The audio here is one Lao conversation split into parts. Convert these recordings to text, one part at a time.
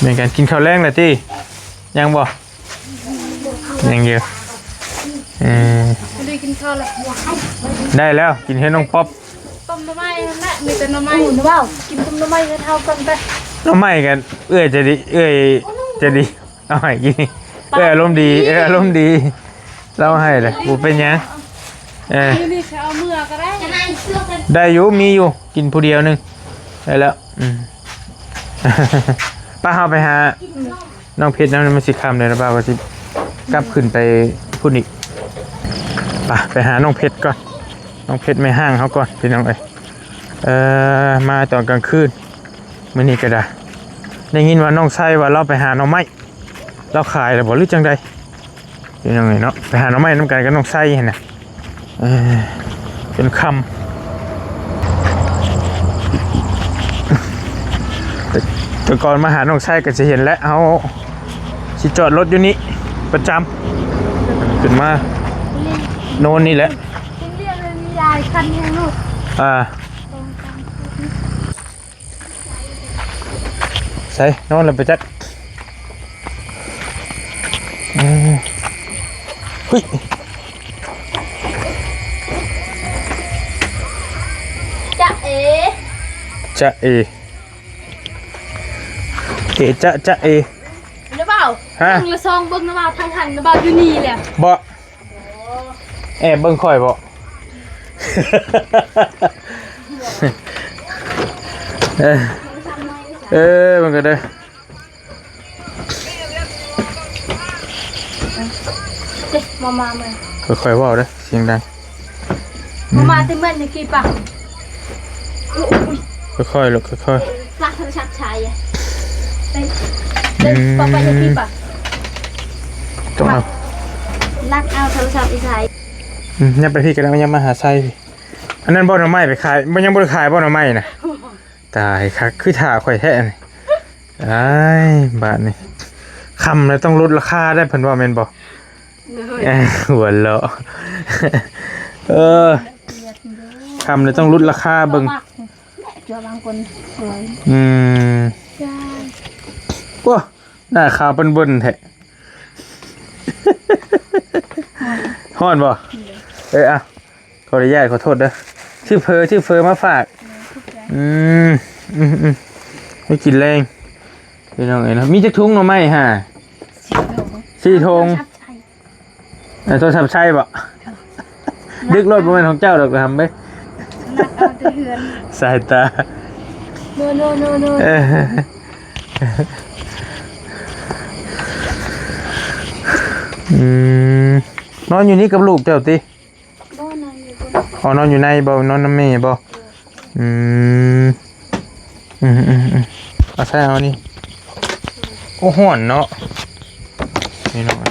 ແມ່ນກັນ ກິນເຂົ້າແລງແລ້ວຕິ? ຍັງບໍ່? ຍັງຢູ່. ເອີ ໄດ້ກິນເຂົ້າແລ້ວ. ໄດ້ແລ້ວ ກິນເຮືອນນ້ອງປັອບ. ຕົ້ມໜໍ່ໄມ້ຫັ້ນແຫຼະ ມີແຕ່ໜໍ່ໄມ້. ໂອ້ ນ້ຳເວົ້າ ກິນຕົ້ມໜໍ່ໄມ້ໃຫ້ເຖົ້າກ່ອນໄປ. ໜໍ່ໄມ້ກັນ ເອື້ອຍໃຈດີ ເອື້ອຍໃຈດີ ເອົາໃຫ້ກິນ. ເອື້ອຍອາລົມດີ ເອື້ອຍອາລົມດີ ເລົ່າໃຫ້ເດ້ ບໍ່ເປັນຫຍັງ. ເອີ ນີ້ ນີ້ ຊິເອົາເມືອກໍໄດ້. ໄດ້ຢູ່ ມີຢູ່ ກິນຜູ້ດຽວໜຶ່ງ ໄດ້ແລ້ວ. ອືມ ໄປ ເຮົາໄປຫານ້ອງເພັດນຳ. ມັນຊິຄ່ຳແລ້ວ ບ່າວກໍຊິກັບຂຶ້ນໄປພຸ້ນອີກ. ໄປ ໄປຫານ້ອງເພັດກ່ອນ ນ້ອງເພັດແມ່ຮ້າງເຮົາກ່ອນ ພີ່ນ້ອງເອີຍ. ເອີ ມາຕອນກາງຄືນ ມື້ນີ້ກໍໄດ້ ໄດ້ຍິນວ່ານ້ອງໄຊວ່າລາວໄປຫາໜໍ່ໄມ້ ລາວຂາຍແລ້ວບໍ່ ຫຼືຈັ່ງໃດ ພີ່ນ້ອງເອີຍເນາະ. ໄປຫາໜໍ່ໄມ້ນຳກັນກັບນ້ອງໄຊຫັ້ນນະ. ເອີ ຈົນຄ່ຳ. ແຕ່ ແຕ່ກ່ອນມາຫານ້ອງໄຊກໍຊິເຫັນແຫຼະ ເຮົາຊິຈອດລົດຢູ່ນີ້ປະຈຳ ຂຶ້ນມາໂນນນີ້ແຫຼະ. ເປັນວຽກເລີຍ ມີຫຼາຍຄັນແຮງລູກ. ອ່າ ໃສ່ ນອນແລ້ວໄປຈັກ. ເອີ ຫຸ້ຍ ຈະເອ ຈະເອ ເອ ຈະ ຈະເອ. ນະບ່າວ ຮະ? ເບິ່ງລະຊອງເບິ່ງນະບ່າວ ທາງຫັ້ນນະບ່າວ ຢູ່ນີ້ແຫຼະ ບໍ່? ແອບເບິ່ງຂ້ອຍບໍ່? ເອີ ເອີ ເບິ່ງກັນເດີ. ເດ້ ມາ ມາ ມາ ຄ່ອຍໆເວົ້າເດີ ສຽງດັງ. ມາ ມາ ອືມ ແຕ່ເມື່ອນີ້ກີ້ປະ. ໂອ້ຍ ຄ່ອຍໆລູກ ຄ່ອຍໆ. ລັກໂທລະສັບໃຊ້ ເອີ ອືມ ປະໄປຢູ່ທີ່ປະ ຕ້ອງເອົາ ລັກເອົາໂທລະສັບອີ່ໃສ. ອືມ ຍັບໄປພີ້ກໍໄດ້ ຍັບມາຫາໄຊພີ້. ອັນນັ້ນບໍ່ໜໍ່ໄມ້ໄປຂາຍ ບໍ່ ຍັງບໍ່ໄດ້ຂາຍບໍ່ໜໍ່ໄມ້ນະ? ຕາຍຄັກ ຄືຖ້າຂ້ອຍແທ້ນີ້. ອ້າຍ ບາດນີ້ ຄ່ຳແລ້ວຕ້ອງຫຼຸດລາຄາໄດ້ ເພິ່ນວ່າແມ່ນບໍ່? ໂດຍ ເອີ ຫົວເລາະ. ເອີ ຄ່ຳແລ້ວຕ້ອງຫຼຸດລາຄາເບິ່ງ. ເຈົ້າບາງຄົນສວຍ ອືມ ໂອ້ ໜ້າຂາວເປັນເບິ່ນແທ້. ຮ້ອນບໍ່? ເອີ ເອົາ ຂໍອະນຸຍາດ ຂໍໂທດເດີ ຊື້ເຝີ ຊື້ເຝີມາຝາກ. ອືມ ອືມ ອືມ ໄວ້ກິນແລງ ພີ່ນ້ອງເອີຍເນາະ. ມີຈັກຖົງໜໍ່ໄມ້ຫາ? ສີ່ຖົງ ສີ່ຖົງ. ເອົາໂທລະສັບໃຊ້ບໍ່? ດຶກໂລດ ບໍ່ແມ່ນຂອງເຈົ້າດອກ ທຳເອີຍ ລັກເອົາແຕ່ເຮືອນ ສາຍຕາ. ໂນ ໂນ ໂນ ໂນ ເອີ ອືມ ນອນຢູ່ນີ້ກັບລູກເຈົ້າຕິ? ບໍ່ ນອນຢູ່ພຸ້ນ. ອໍ ນອນຢູ່ໃນບໍ່? ນອນນຳແມ່ບໍ່? ອືມ ອືມ ອືມ ອືມ ເອົາໃສ່ເອົານີ້. ໂອ້ ຮ້ອນເນາະ ນີ້ເນາະ.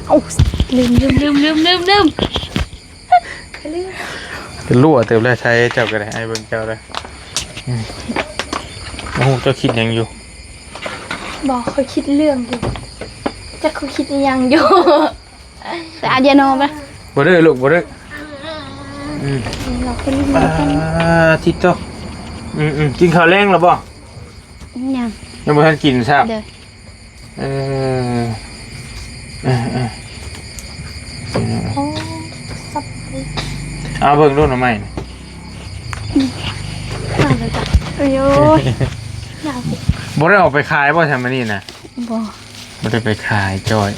ໂອ້ ລືມ ລືມ ລືມ ລືມ ລືມ ລືມ. ກໍຮົ່ວເຕີບແລ້ວ ໃຊ້ເຈົ້າກໍໄດ້ ອ້າຍເບິ່ງເຈົ້າເດີ. ອືມ ບໍ່ຮູ້ເຈົ້າຄິດຫຍັງຢູ່. ບໍ່ ຂ້ອຍຄິດເລື່ອງຢູ່ ຈັກຂ້ອຍຄິດອີ່ຫຍັງຢູ່. ໄປອາດຢານອນໄປ. ບໍ່ເດີລູກ ບໍ່ເດີ. ອືມ ເຮົາເປັນໝໍກັນ. ອາ ທິດໂຕ. ອືມໆ ກິນເຂົ້າແລງແລ້ວບໍ່? ຍັງ ຍັງບໍ່ທັນກິນຊ້ຳ. ເດີ. ເອີ ເອີ ເອີ ໂອ້ ສັບ ເອົາເບິ່ງດູໜໍ່ໄມ້ນະ. ໂອ້ຍ ບໍ່ໄດ້ເອົາໄປຂາຍບໍ່ຊະມື້ນີ້ນະ? ບໍ່ ບໍ່ໄດ້ໄປຂາຍຈ້ອຍ.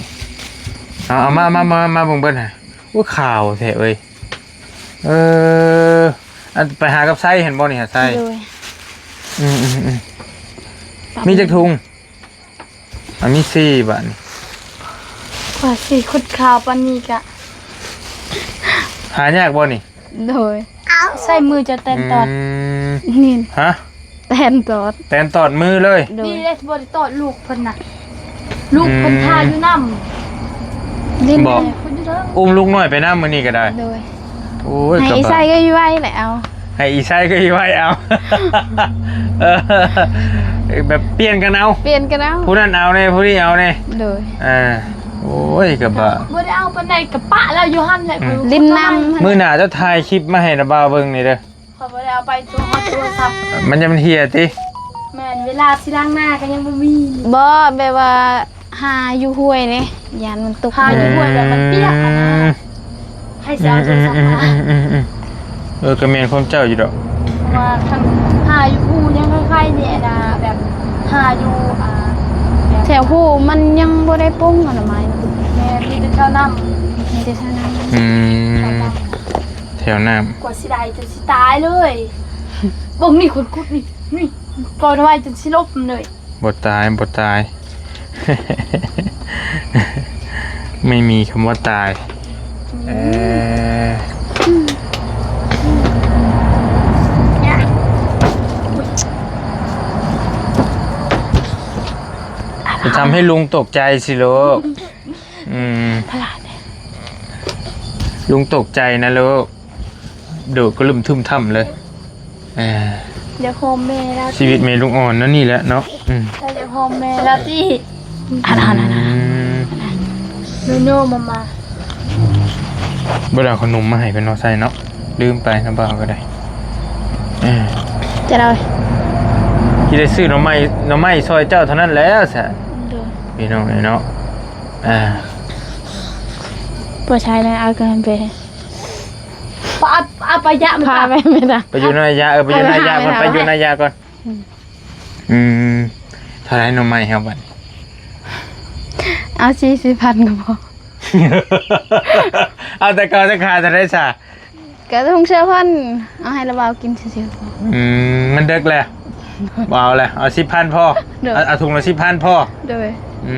ເອົາ ເອົາມາ ມາ ມາ ມາເບິ່ງເບິ່ງຫາ. ໂອ້ ຂາວແທ້ເວີຍ. ເອີ ອັນໄປຫາກັບໄຊຫັ້ນບໍ່ນີ້ຫາໄຊ? ໂດຍ. ອືມໆໆ ມີຈັກຖົງ? ອັນນີ້ສີ່ບາດນີ້ ວ່າຊິຂຸດຂ່າວປານນີ້ກະຫາຍາກບໍ່ນີ້? ໂດຍ ໃຊ້ມືຈະແຕນຕອດ. ອືມ ນີ້ ຮະ? ແຕນຕອດ ແຕນຕອດມືເລີຍ. ໂດຍ ດີເດ້ ບໍ່ໄດ້ຕອດລູກເພິ່ນນະ ລູກເພິ່ນ ອືມ ຖ້າຢູ່ນຳ. ບໍ່ ເພິ່ນຢູ່ເທິງ ອຸ້ມລູກນ້ອຍໄປນຳມື້ນີ້ກໍໄດ້. ໂດຍ. ໂອ້ຍ ໃຫ້ອີ່ໄຊກໍຢູ່ໄວ້ແຫຼະເອົາ ໃຫ້ອີ່ໄຊກໍຢູ່ໄວ້ເອົາ. ເອີ ແບບປ່ຽນກັນເອົາ ປ່ຽນກັນເອົາ ຜູ້ນັ້ນເອົາແດ່ ຜູ້ນີ້ເອົາແດ່. ໂດຍ. ອ່າ ໂອ້ຍ ກະບະ ບໍ່ໄດ້ເອົາປານໃດ ກະປະລາວຢູ່ຫັ້ນແຫຼະ. ອືມ ຫຼິ້ນນຳ. ມື້ໜ້າເຈົ້າຖ່າຍຄລິບມາໃຫ້ນະບ່າວເບິ່ງນີ້ເດີ. ຂ້ອຍບໍ່ໄດ້ເອົາໄປໂທລະສັບ. ມັນຍັງເຫ່ຍຕິ? ແມ່ນ ເວລາຊິລ້າງໜ້າກໍຍັງບໍ່ມີ. ບໍ່ ແບບວ່າຫາຢູ່ຫ້ວຍເດ້ ຢ້ານມັນຕົກ. ຫາຢູ່ຫ້ວຍແບບມັນປຽກຫັ້ນນະ. ອືມ ໃຜຊິເອົາໂທລະສັບມາ? ອືມໆໆໆ ເອີ ກໍແມ່ນຄວາມເຈົ້າຢູ່ດອກ. ເພາະວ່າຄັນຫາຢູ່ພູຍັງໄຄໆນີ້ນະ ແບບຫາຢູ່ ອ່າ ແບບແຖວພູມັນຍັງບໍ່ໄດ້ປົງອະນາໄມ. ແມ່ນ ມີແຕ່ແຖວນ້ຳ ມີແຕ່ແຖວນ້ຳ. ອືມ ແຖວນ້ຳ ແຖວນ້ຳ ກວ່າຊິໄດ້ຈົນຊິຕາຍເລີຍ. ເບິ່ງນີ້ ຄົນຂຸດນີ້ ນີ້ ກໍໄວ້ຈົນຊິລົ້ມເລີຍ. ບໍ່ຕາຍ ບໍ່ຕາຍ ໄມ່ມີຄຳວ່າຕາຍ. ອືມ ເອີ ຈະທຳໃຫ້ລຸງຕົກໃຈຊິລູກ. ອືມ ພະລາດເດ້ ລຸງຕົກໃຈນະລູກ. ໂດດກະລຶ້ມທຶ້ມຖ້ຳເລີຍ. ອ່າ ຢາກຫອມແມ່ລາວ ຊີວິດແມ່ລູກອ່ອນແນວນີ້ແຫຼະເນາະ. ອືມ ຢາກຫອມແມ່ລາວຕິ. ອືມ ໂນໂນມາມາ ບໍ່ໄດ້ເອົາຂະໜົມມາໃຫ້ເພິ່ນເນາະ ໃສ່ເນາະ ລືມໄປນຳບ່າວກໍໄດ້. ເອີ ຈະໄດ້ ຊິໄດ້ຊື້ໜໍ່ໄມ້ ໜໍ່ໄມ້ຊ່ອຍເຈົ້າເທົ່ານັ້ນແຫຼະຊະ. ໂດຍ ພີ່ນ້ອງເອີຍເນາະ. ອ່າ ບໍ່ໃຊ້ແລ້ວ ເອົາກັນໄປ ປະ ອາ ອາປາຍະມັນ ພາໄປແມ່ນ ໄປຢູ່ນາຍະ. ເອີ ໄປຢູ່ນາຍະກ່ອນ ໄປຢູ່ນາຍະກ່ອນ. ອືມ ອືມ ເທົ່າໃດໜໍ່ໄມ້ເຮົາບັດ? ເອົາສີ່ສິບພັນກໍພໍ. ເອົາແຕ່ເກົ່າຈະຂາຍເທົ່າໃດຊະ? ກະຖົງຊາວພັນ ເອົາໃຫ້ລາວບ່າວກິນຊື່ໆ. ອືມ ມັນເດິກແລ້ວ ບໍ່ເອົາແລ້ວ ເອົາສິບພັນພໍ. ໂດຍ ເອົາ ເອົາຖົງລະສິບພັນພໍ. ໂດຍ ອື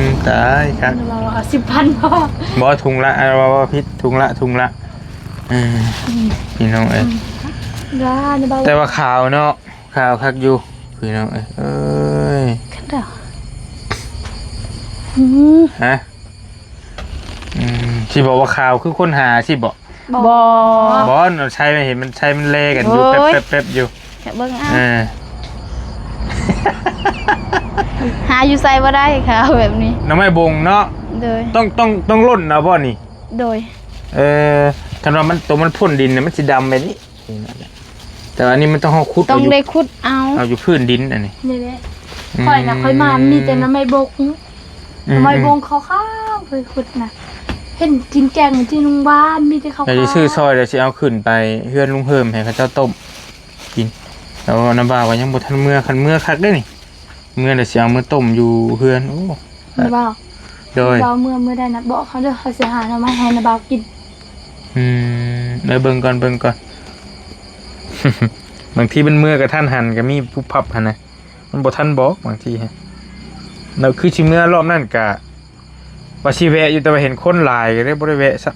ມ ຕາຍຄັກ ລາວບ່າວເອົາສິບພັນພໍ. ບໍ່ ຖົງລະ ເອົາ ເວົ້າຜິດ ຖົງລະ ຖົງລະ. ເອີ ອືມ ພີ່ນ້ອງເອີຍ ອືມ ແຕ່ວ່າຂາວເນາະ ຂາວຄັກຢູ່ ພີ່ນ້ອງເອີຍ. ເອີຍ ຄັນດາວ ອືມ ຮະ ອືມ ຊິບອກວ່າຂາວຄືຄົນຫາຊິບໍ? ບໍ່ ບໍ່ ບໍ່ ໃຊ້ເຫັນມັນ ໃຊ້ມັນແລກັນຢູ່ ໂອ້ຍ ແປັບໆໆຢູ່ ຢາກເບິ່ງເອົາ. ເອີ ຫາຢູ່ໃສບໍ່ໄດ້ຂາວແບບນີ້ ໜໍ່ໄມ້ບົງເນາະ. ໂດຍ ຕ້ອງ ຕ້ອງ ຕ້ອງຫຼົ່ນເອົາບໍ່ນີ້? ໂດຍ ເອີ ຄັນວ່າມັນ ໂຕມັນພົ້ນດິນນະ ມັນຊິດຳແບບນີ້. ນີ້ນະ ແຕ່ວ່າອັນນີ້ມັນຕ້ອງເຮົາຂຸດ ຕ້ອງໄດ້ຂຸດເອົາ ເອົາຢູ່ພື້ນດິນອັນນີ້. ນີ້ແຫຼະ ອືມ ຂ້ອຍນະ ຂ້ອຍມາມີແຕ່ໜໍ່ໄມ້ບົງ ອືມ ໜໍ່ໄມ້ບົງຂາວໆ ຂ້ອຍຂຸດນະ ເຫັນກິນແກງທີ່ໂຮງບານ ມີແຕ່ຂາວໆ. ແລ້ວຊິຊື້ຊ່ອຍ ແລ້ວຊິເອົາຂຶ້ນໄປເຮືອນລຸງເຮີມໃຫ້ເຂົາເຈົ້າຕົ້ມກິນ. ແລ້ວນ້າບ່າວກໍຍັງບໍ່ທັນເມືອ ຄັນເມືອຄັກເດ້ນີ້ ເມືອແລ້ວຊິເອົາມາຕົ້ມຢູ່ເຮືອນ. ໂອ້ ນ້າບ່າວ ໂດຍ ນ້າບ່າວເມືອ ເມືອໄດ້ນະ ບອກເຂົາເດີ ເຂົາຊິຫາໜໍ່ໄມ້ໃຫ້ນ້າບ່າວກິນ. ອືມ ເອີ ເບິ່ງກ່ອນ ເບິ່ງກ່ອນ ບາງທີມັນເມືອກະທັນຫັນ ກະມີປຸບປັບຫັ້ນນະ ມັນບໍ່ທັນບອກ. ບາງທີນະ ຄືຊິເມືອລອບນັ້ນກະວ່າຊິແວະຢູ່ ແຕ່ວ່າເຫັນຄົນຫຼາຍ ກະເລີຍບໍ່ໄດ້ແວະຊະ.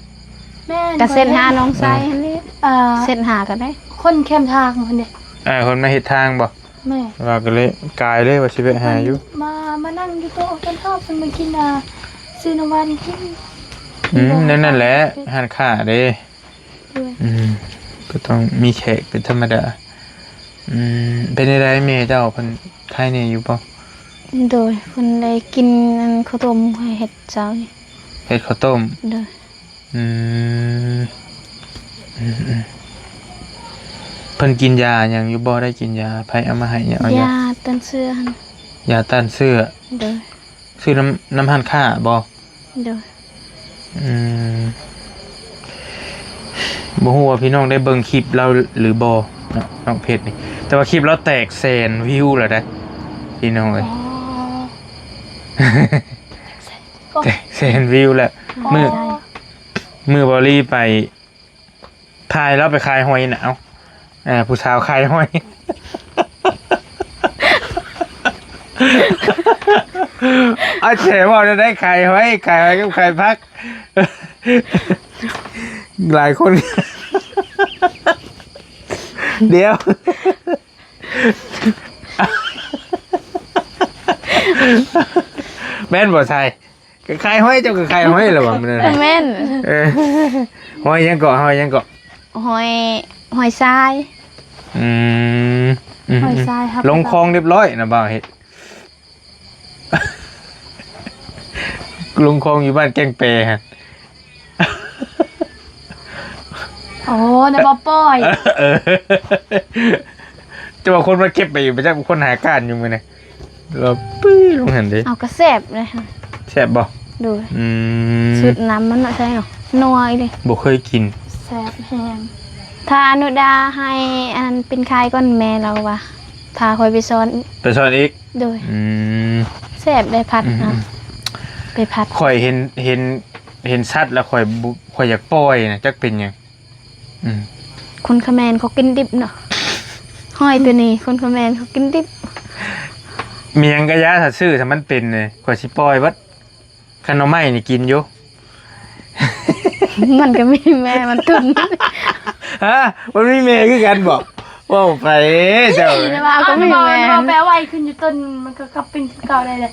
ແມ່ນ ກະເສັ້ນຫານ້ອງຊາຍຫັ້ນແຫຼະ ເອີ ເສັ້ນຫາກໍໄດ້ ຄົນແຄມທາງພຸ້ນເດ້. ເອີ ຄົນມາເຮັດທາງບໍ? ແມ່ນ ວ່າກໍເລີຍກາຍເລີຍວ່າຊິແວະຫາຢູ່ ມາ ມານັ່ງຢູ່ໂຕະກັນເຖາະ ເພິ່ນມາກິນ ອ່າ ຊື້ນ້ຳຫວານກິນ. ອືມ ແນວນັ້ນແຫຼະ ຮ້ານຄ້າເດ້. ໂດຍ ອືມ ກໍຕ້ອງມີແຂກເປັນທຳມະດາ. ອືມ ເປັນຈັ່ງໃດແມ່ເຈົ້າ ເພິ່ນໄຄແນ່ຢູ່ບໍ່? ໂດຍ ເພິ່ນໄດ້ກິນອັນເຂົ້າຕົ້ມຂ້ອຍເຮັດເຊົ້ານີ້ ເຮັດເຂົ້າຕົ້ມ. ໂດຍ ອືມ ອືມໆ ເພິ່ນກິນຢາຫຍັງຢູ່ບໍ່? ໄດ້ກິນຢາ ໃຜເອົາມາໃຫ້? ເອົາຢາ ຢາຕ້ານເຊື້ອຫັ້ນ ຢາຕ້ານເຊື້ອ. ໂດຍ ຊື້ນຳ ນຳຮ້ານຄ້າບໍ່? ໂດຍ ອືມ ບໍ່ຮູ້ວ່າພີ່ນ້ອງໄດ້ເບິ່ງຄລິບລາວຫຼືບໍ່ເນາະ ນ້ອງເພັດນີ້ ແຕ່ວ່າຄລິບລາວແຕກແສນວິວແລ້ວເດ້ ພີ່ນ້ອງເອີຍ. ອໍ ແຕກແສນວິວແລ້ວ. ອໍ ມື້ ມື້ເບົາລີໄປ ຖ່າຍລາວໄປຂາຍຫອຍນະ. ເອົ້າ ເອີ ຜູ້ສາວຂາຍຫອຍ. ເອົາແທ້ ເວົ້າແນວໃດ ຂາຍຫອຍ ຂາຍຫອຍກັບຂາຍຜັກ ຫຼາຍຄົນ. ດຽວ ແມ່ນບໍ່ຊາຍ? ກໍຂາຍຫອຍ ເຈົ້າກໍຂາຍຫອຍແລ້ວຫວາ? ແມ່ນ ເອີ ຫອຍຫຍັງເກາະ? ຫອຍຫຍັງເກາະ? ຫອຍ ຫອຍຊາຍ. ອືມ ອືມ ຫອຍຊາຍ ອືມ ຮັບ ລົງຄອງຮຽບຮ້ອຍນະ ບ່າວເຮັດ. ລົງຄອງຢູ່ບ້ານແກ້ງແປຫັ້ນ. ໂອ້ ແລ້ວມາປ່ອຍ. ເອີ ແຕ່ວ່າຄົນມາເກັບໄປຢູ່ ໄປຈັກຄົນຫາກ້ານຢູ່ມື້ນີ້ ລະປຶ້ຍລົງຫັ້ນເດ້. ເອົາ ກໍແຊບເດ້. ແຊບບໍ່? ໂດຍ. ອືມ ສູດນ້ຳມັນເນາະ ໃຊ່ເນາະ ນົວອີ່ຫຼີ. ບໍ່ເຄີຍກິນ. ແຊບແຮງ. ຖ້າອະນຸດາໃຫ້ອັນນັ້ນເປັນຂາຍກ່ອນ ແມ່ລາວວ່າ ພາຂ້ອຍໄປສອນ ໄປສອນອີກ. ໂດຍ. ອືມ ແຊບໄດ໋ ຜັດ ອືມ ເນາະ ອືມ ໄປຜັດ. ຂ້ອຍເຫັນ ເຫັນ ເຫັນສັດແລ້ວຂ້ອຍບໍ່ ຂ້ອຍຢາກປ່ອຍນະ ຈັກເປັນຫຍັງ. ອືມ ຄົນຂະແມນເຂົາກິນດິບເນາະ ຫອຍຕົວນີ້ ຄົນຂະແມນເຂົາກິນດິບ. ມີຫຍັງກະຢ່າ ຖ້າຊື້ ຖ້າມັນເປັນນີ້ ຂ້ອຍຊິປ່ອຍເບິດ. ຄັນໜໍ່ໄມ້ນີ້ກິນຢູ່. ມັນກໍມີແມ່ມັນຕຸນ. ຮະ? ມັນມີແມ່ຄືກັນບໍ? ເວົ້າໄປເຈົ້າ. ແຕ່ວ່າກໍມີແມ່ ເອົາໄປໄວ້ຂຶ້ນຢູ່ຕົ້ນ ມັນກໍກັບເປັນຄືເກົ່າໄດ້ແຫຼະ.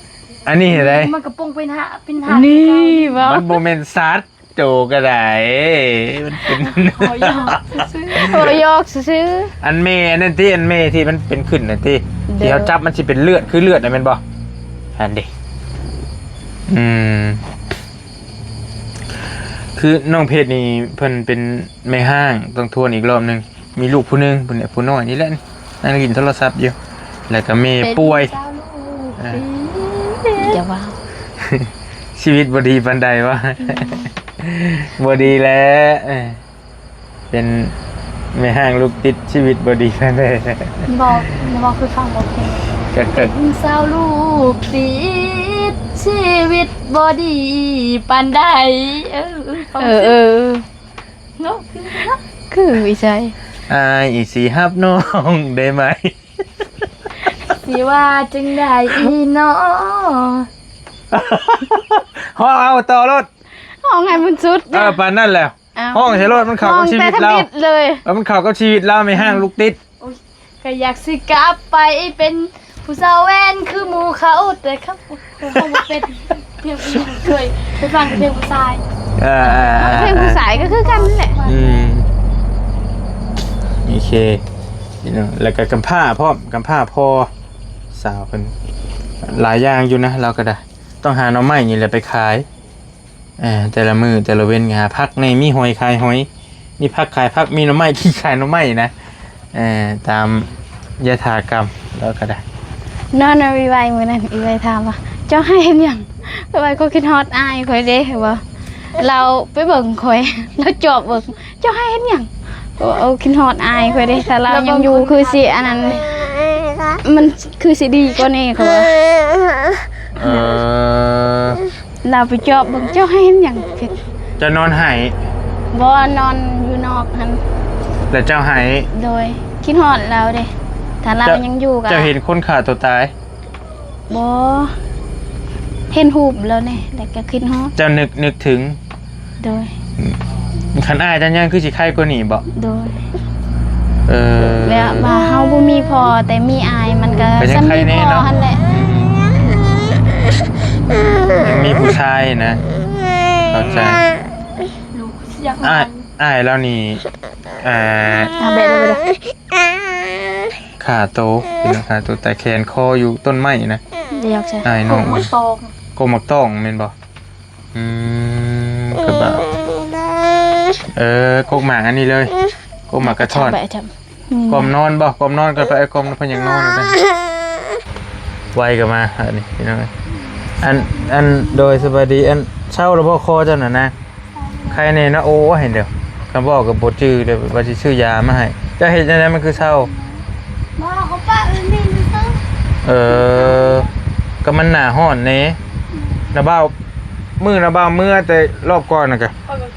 ອັນນີ້ເຮັດໃດ? ມັນກໍປົງເປັນຫາ ເປັນຫາ ນີ້ບໍ? ມັນບໍ່ແມ່ນສັດ ໂຕກໍໄດ້ ມັນເປັນ ເວົ້າຢອກຊື່ໆ ເວົ້າຢອກຊື່ໆ. ອັນແມ່ອັນນັ້ນຕິ ອັນແມ່ທີ່ມັນເປັນຂຶ້ນນັ້ນຕິ ໂດຍ ທີ່ເຮົາຈັບມັນຊິເປັນເລືອດ ຄືເລືອດນະ ແມ່ນບໍ່? ຫັ້ນເດ້. ອືມ ຄືນ້ອງເພັດນີ້ເພິ່ນເປັນແມ່ຮ້າງ ຕ້ອງທວນອີກລອບໜຶ່ງ. ມີລູກຜູ້ໜຶ່ງ ຜູ້ນ້ອຍນີ້ແຫຼະ ນັ່ງຫຼິ້ນໂທລະສັບຢູ່ ແລ້ວກໍແມ່ປ່ວຍ. ເປັນຊາວລູກ ອ່າ ຢ່າວ່າ ຊີວິດບໍ່ດີປານໃດວະ? ບໍ່ດີແຫຼະ ເອີ ເປັນແມ່ຮ້າງລູກຕິດ ຊີວິດບໍ່ດີປານໃດ. ບໍ່ ບໍ່ຄືຟັງບໍ່ເປັນ ກໍ ກໍ ເປັນຊາວລູກຕິດ ຊີວິດບໍ່ດີປານໃດ. ເອີ ເອີ ເອີ ເນາະ ຄືເນາະ ຄືອີໃສ? ອ້າຍຊິຮັບນ້ອງໄດ້ໄໝ? ຊິວ່າຈັ່ງໃດອີ່ນໍ? ຮ້ອງເອົາຕໍ່ໂລດ ຮ້ອງໃຫ້ມັນສຸດ. ເອີ ປານນັ້ນແຫຼະ ອ້າວ ຮ້ອງໃສ່ໂລດ ມັນເຂົ້າກັບຊີວິດລາວ ຮ້ອງແຕ່ທຳອິດເລີຍ. ເອີ ມັນເຂົ້າກັບຊີວິດລາວ ແມ່ຮ້າງລູກຕິດ. ໂອ້ຍ ກໍຢາກຊິກັບໄປເປັນຜູ້ສາວແວ່ນຄືໝູ່ເຂົາ ແຕ່ເຂົາ ເຂົາບໍ່ເປັນ ພຽງຜູ້ຍິງເຄີຍໄປຟັງແຕ່ພຽງຜູ້ຊາຍ. ເອີ ເອີ ເອີ ເພງຜູ້ຊາຍກໍຄືກັນແຫຼະ. ອືມ ໂອເຄ ພີ່ນ້ອງ ແລ້ວກໍກຳພ້າພ້ອມ ກຳພ້າພໍ່ສາວເພິ່ນ ຫຼາຍຢ່າງຢູ່ນະ ລາວກໍໄດ້ ຕ້ອງຫາໜໍ່ໄມ້ນີ້ແຫຼະໄປຂາຍ. ເອີ ແຕ່ລະມື້ແຕ່ລະເວັນຫາຜັກແດ່ ມີຫອຍຂາຍຫອຍ ມີຜັກຂາຍຜັກ ມີໜໍ່ໄມ້ກິນຂາຍໜໍ່ໄມ້ນະ. ເອີ ຕາມຍະຖາກຳລາວກໍໄດ້. ນອນນຳອີໄວມື້ນັ້ນ ອີໄວຖາມວ່າ ເຈົ້າໄຫ້ເຮັດຫຍັງ? ຂ້ອຍວ່າ ຂ້ອຍຄິດຮອດອ້າຍຂ້ອຍເດ້ ວ່າລາວໄປເບິ່ງຂ້ອຍ ລາວຈອບເບິ່ງ ເຈົ້າໄຫ້ເຮັດຫຍັງ? ກໍວ່າ ເອີ ຄິດຮອດອ້າຍຂ້ອຍເດ້ ຖ້າລາວຍັງຢູ່ຄືຊິອັນນັ້ນ ມັນຄືຊິດີກວ່ານີ້ ເຂົາວ່າ. ເອີ ລາວໄປຈອບເບິ່ງ ເຈົ້າໄຫ້ເຮັດຫຍັງ? ເຈົ້ານອນໄຫ້? ບໍ່ ນອນຢູ່ນອກຫັ້ນ. ແລ້ວເຈົ້າໄຫ້? ໂດຍ ຄິດຮອດລາວເດ້ ຖ້າລາວຍັງຢູ່ກໍ. ເຈົ້າເຫັນຄົນຂ້າຕົວຕາຍ? ບໍ່ ເຫັນຮູບແລ້ວແດ່ ແລ້ວກໍຄິດຮອດ. ເຈົ້ານຶກ ນຶກເຖິງ? ໂດຍ. ອືມ ຄັນອ້າຍເຈົ້າຍັງຄືຊິໄຄກວ່ານີ້ບໍ? ໂດຍ. ເອີ ແບບວ່າເຮົາບໍ່ມີພໍ່ ແຕ່ມີອ້າຍ ມັນກໍ ກໍຍັງໄຄແນ່ເນາະ ສ່ຳມີພໍ່ຫັ້ນແຫຼະ. ອືມ ຍັງມີຜູ້ຊາຍນະ ເຂົ້າໃຈ. ອ້າຍ ອ້າຍລາວນີ້ ອ່າ ອ່າ ແບະ ແບະ ແບະ ຂ້າໂຕ ເປັນຂ້າໂຕ ແຕ່ແຂນຄໍຢູ່ຕົ້ນໄມ້ນະ. ດຽວໃສ່ ອ້າຍນ້ອງ ກົກໝາກຕອງ ກົກໝາກຕອງແມ່ນບໍ່? ອືມ ກໍບາ ເອີ ກົກໝາກອັນນີ້ເລີຍ ກົກໝາກກະທ້ອນ. ແບະ ແບະ ອືມ ກ້ອມນອນບໍ່? ກ້ອມນອນກໍໄປ ເອີ ກ້ອມ ເພິ່ນຢາກນອນ. ໄວກໍມາ ອັນນີ້ພີ່ນ້ອງ ອັນ ອັນ ໂດຍ ສະບາຍດີ ອັນ ເຊົາແລ້ວບໍ່ຄໍເຈົ້ານະນາງ? ໄຄແນ່ເນາະ. ໂອ້ຍ ເດີ ຄຳເວົ້າກໍບໍ່ຈື່ເດີ ວ່າຊິຊື້ຢາມາໃຫ້. ເຈົ້າເຮັດຈັ່ງໃດມັນຄືເຊົາ? ບໍ່ ເຂົາປະມັນເປັນຊື່. ເອີ ກໍມັນໜ້າຮ້ອນແນ່. ອືມ ນະບ່າວ ມື້ນະບ່າວເມືອແຕ່ລອບກ່ອນນະກະ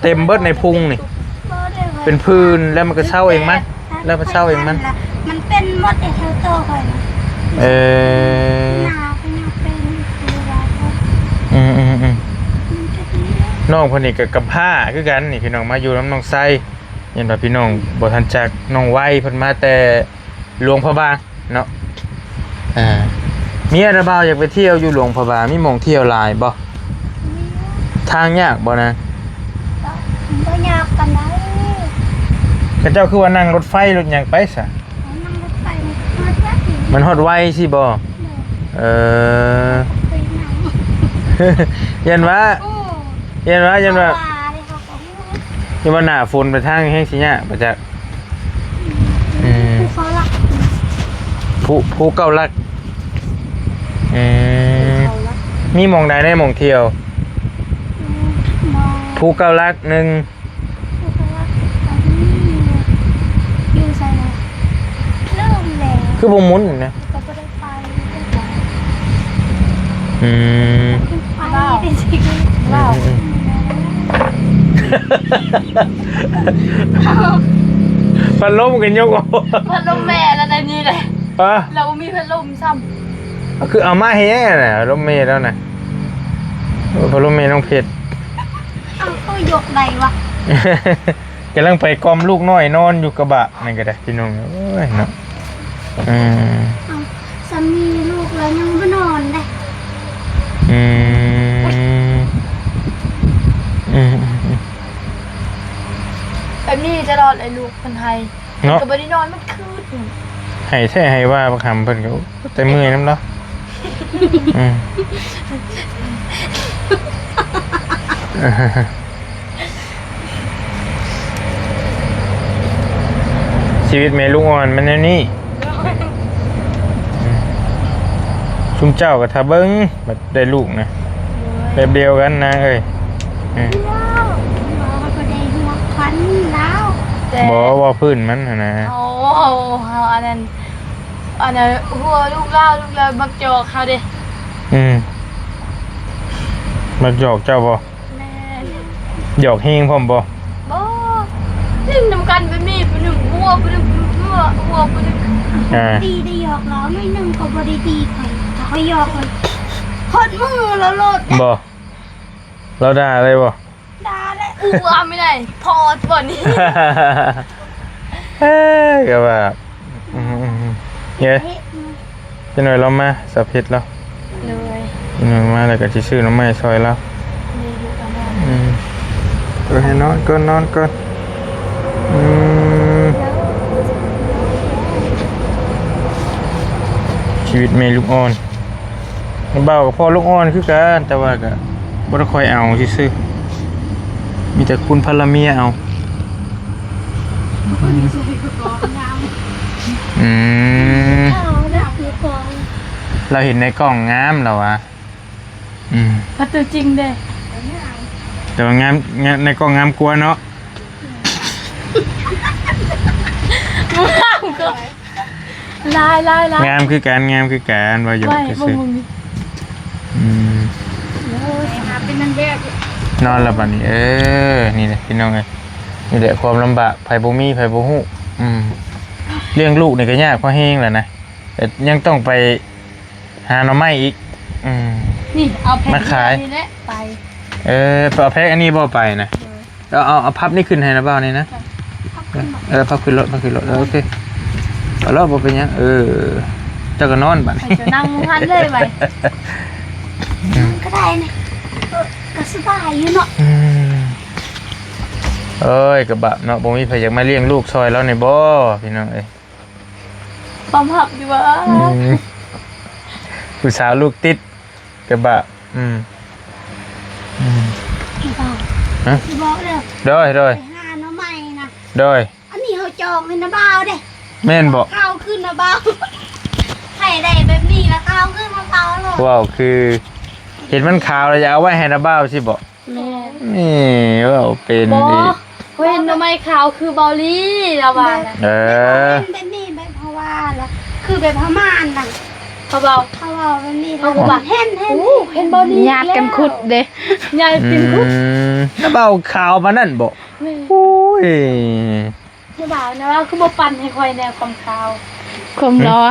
ເຕັມເບິດໃນພຸງນີ້ ບໍ່ໄດ້ ເປັນຜື່ນ ແລ້ວມັນກໍເຊົາເອງມັນ ແລ້ວມັນເຊົາເອງມັນ. ມັນເປັນໝົດ ແຖວໂຕຂ້ອຍນະ. ເອີ ໜາວກໍຍັງເປັນຢູ່ວ່າ. ອືມໆໆ ນ້ອງເພິ່ນນີ້ກໍກຳພ້າຄືກັນນີ້ ພີ່ນ້ອງ ມາຢູ່ນຳນ້ອງໄຊ. ເຫັນວ່າພີ່ນ້ອງບໍ່ທັນຈັກ ນ້ອງໄວ ເພິ່ນມາແຕ່ຫຼວງພະບາງເນາະ. ອ່າ ເມຍລະບ່າວຢາກໄປທ່ຽວຢູ່ຫຼວງພະບາງ ມີໝ່ອງທ່ຽວຫຼາຍບໍ່? ມີ. ທາງຍາກບໍ່ນາງ? ກໍບໍ່ຍາກປານໃດ. ເຂົາເຈົ້າຄືວ່ານັ່ງລົດໄຟລົດຫຍັງໄປຊະ? ນັ່ງລົດໄຟມັນຮອດໄວ. ມັນຮອດໄວຊີ້ບໍ່? ໂດຍ. ເອີ ໄປນຳ ຢ້ານວ່າ ຢ້ານວ່າ ຢ້ານວ່າ ເຂົາວ່າເດ້ ເຂົາກໍຮູ້ ຢ້ານວ່າໜ້າຝົນໄປທາງແຮງຊິຍາກປະຈັກ. ອືມ ອືມ ພູເກົ້າຫຼັກ ພູ ພູເກົ້າຫຼັກ. ອືມ ພູເກົ້າຫຼັກ ມີໝ່ອງໃດແດ່ໝ່ອງທ່ຽວ? ອືມ ໝ່ອງ ພູເກົ້າຫຼັກໜຶ່ງ ພູເກົ້າຫຼັກ ຢູ່ໃສນະ? ລືມແລ້ວ ຄືບໍ່ໝຸນນະ? ກໍບໍ່ໄດ້ ໄປ ອືມ ໄປ ເວົ້າ ເປັນຊິ ເວົ້າ ອືມ ອືມ ພັດລົມກໍຍົກອອກ ພັດລົມແມ່ລະໄດ້ນີ້ແຫຼະ. ຮະ? ລາວບໍ່ມີພັດລົມຊ້ຳ. ກໍຄືເອົາມາແຮງນະ ພັດລົມແມ່ລາວນະ. ເອີ ພັດລົມແມ່ນ້ອງເພັດ ເອົາ ເຂົາຍົກໄດ້ວະ? ກຳລັງໄປກ່ອມລູກນ້ອຍນອນຢູ່ກະບະນັ້ນກໍໄດ້ພີ່ນ້ອງ. ໂອ້ຍເນາະ ອືມ ເອົ້າ ສາມີລູກລາວຍັງບໍ່ນອນເດ້. ອືມ ອືມ ອືມ ອືມ ແບບນີ້ຕະຫຼອດເລີຍ ລູກເພິ່ນໄຫ້ ເນາະ ເພິ່ນກໍບໍ່ໄດ້ນອນມັນຄືນ. ໄຫ້ແທ້ໄຫ້ວ່າບັກຫຳເພິ່ນກໍ ໂອ້ ແຕ່ເມື່ອຍນຳເນາະ. ອືມ ຊີວິດແມ່ລູກອ່ອນມັນແນວນີ້. ອືມ ຊຸມເຈົ້າກໍຖ້າເບິ່ງ ບັດໄດ້ລູກນະ ໂດຍ ແບບດຽວກັນນາງເອີຍ. ອືມ ດຽວ ບໍ່ໄດ້ຫົວພັນລາວ ແຕ່ ບໍ່ ເວົ້າພື້ນມັນຫັ້ນນະ. ໂອ້ ເຮົາອັນນັ້ນ ອັນນັ້ນ ຫົວລູກລາວ ລູກລາວມັກຫຍອກເຮົາເດ້. ອືມ ມັກຫຍອກເຈົ້າບໍ່? ແມ່ນ ຫຍອກແຮງພ້ອມບໍ່? ບໍ່ ຫຼິ້ນນຳກັນແບບນີ້ ຜູ້ໜຶ່ງຫົວ ຜູ້ໜຶ່ງຫົວ ຫົວ ຜູ້ໜຶ່ງ ອ່າ ຕີໄດ້ຫຍອກລາວໜ້ອຍໜຶ່ງກໍບໍ່ໄດ້ຕີຂ້ອຍ ຖ້າຂ້ອຍຫຍອກຂ້ອຍ ຄົນມືລາວໂລດເດ້. ບໍ່ ລາວດ່າໄດ້ບໍ່? ດ່າແຫຼະ ອື ວ່າໄມ່ໄດ້ ພໍດບໍ່ນີ້. ເອີ ກໍວ່າ ອືມ ເອີ ເຮັດ ຈັກໜ່ອຍລາວມາ ສາວເພັດລາວ ໂດຍ ຈັກໜ່ອຍມາແລ້ວກໍຊິຊື້ໜໍ່ໄມ້ຊ່ອຍລາວ. ອືມ ເອີ ໃຫ້ນອນກ່ອນ ນອນກ່ອນ. ອືມ ຊີວິດແມ່ລູກອ່ອນ. ບ່າວກໍພໍ່ລູກອ່ອນຄືກັນ ແຕ່ວ່າກໍບໍ່ໄດ້ຄ່ອຍເອົາຊື່ໆ ມີແຕ່ຄຸນພັນລະເມຍເອົາ. ອືມ ລາວເຫັນໃນກ້ອງງາມລາວວ່າ. ອືມ ພັດຕົວຈິງເດ້ ແຕ່ວ່າງາມ ງາມ ໃນກ້ອງງາມກວ່າເນາະ. ງາມກໍ ຫຼາຍໆໆ ງາມຄືກັນ ງາມຄືກັນ ວ່າຢູ່ ວ່າຢູ່ ເບິ່ງໆ ອືມ ເອີ ໄປຫາເປັນນາງແບບ ນອນລະບາດນີ້. ເອີ ນີ້ແຫຼະພີ່ນ້ອງເອີຍ ນີ້ແຫຼະຄວາມລຳບາກ ໃຜບໍ່ມີໃຜບໍ່ຮູ້. ອືມ ລ້ຽງລູກນີ້ກໍຍາກພໍແຮງແລ້ວນະ ແຕ່ຍັງຕ້ອງໄປຫາໜໍ່ໄມ້ອີກ. ອືມ ນີ້ເອົາແພັກ ມາຂາຍ ນີ້ແຫຼະໄປ. ເອີ ເອົາແພັກອັນນີ້ບໍ່ໄປນະ? ເອີ ເອົາ ເອົາ ເອົາພັບນີ້ຂຶ້ນໃຫ້ນະບ່າວນີ້ນະ. ພັບຂຶ້ນບໍ່? ເອີ ພັບຂຶ້ນໂລດ ພັບຂຶ້ນໂລດ. ເອີ ໂອເຄ ເອົາລະ ບໍ່ເປັນຫຍັງ. ເອີ ເຈົ້າກໍນອນບາດນີ້ ໃຫ້ເຈົ້ານັ່ງໝູ່ຫັ້ນເລີຍໄວ. ອືມ ກໍໄດ້ນະ ເອີ ກໍສະບາຍຢູ່ເນາະ. ອືມ ເອີຍ ກະບາບເນາະ ບໍ່ມີໃຜຢາກມາລ້ຽງລູກຊ່ອຍລາວນີ້ບໍ່ ພີ່ນ້ອງເອີຍ? ຄວາມຮັບຢູ່ວ່າ ອືມ ຜູ້ສາວລູກຕິດ ກະບະ ອືມ ອືມ ຮະ? ຊິບອກເດີ ໂດຍ ໂດຍ ໄປຫາໜໍ່ໄມ້ນະ ໂດຍ ອັນນີ້ເຮົາຈອງໃຫ້ນະບ່າວເດ້ ແມ່ນບໍ່? ຂາວຂຶ້ນນະບ່າວ ໃຜໄດ້ແບບນີ້ລະຂາວຂຶ້ນນະບ່າວໂລດ. ເວົ້າຄືເຫັນມັນຂາວລະຢາກເອົາໄວ້ໃຫ້ນະບ່າວຊີ້ບໍ? ແມ່ນ ນີ້ເວົ້າເປັນອີກ ບໍ່ ເຫັນໜໍ່ໄມ້ຂາວຄືເບົາລີລາວວ່ານະ. ເອີ ເຫັນແບບນີ້ແບບເຮົາວ່າລະ ຄືແບບເຮົາມາອັນນັ້ນ ເຂົາເວົ້າ ເຂົາເວົ້າແບບນີ້ລະ ເຮົາກໍວ່າ ເຫັນ ເຫັນ ໂອ້ ເຫັນເບົາລີ ຍາດກັນຂຸດເດ້ ຍາດກັນຂຸດ. ອືມ ແລ້ວເບົາຂາວປານນັ້ນບໍ? ແມ່ນ ໂອ້ຍ ຜູ້ບ່າວນະວ່າ ຄືບໍ່ປັ່ນໃຫ້ຂ້ອຍແດ່ຄວາມຂາວ ຄວາມຫຼໍ່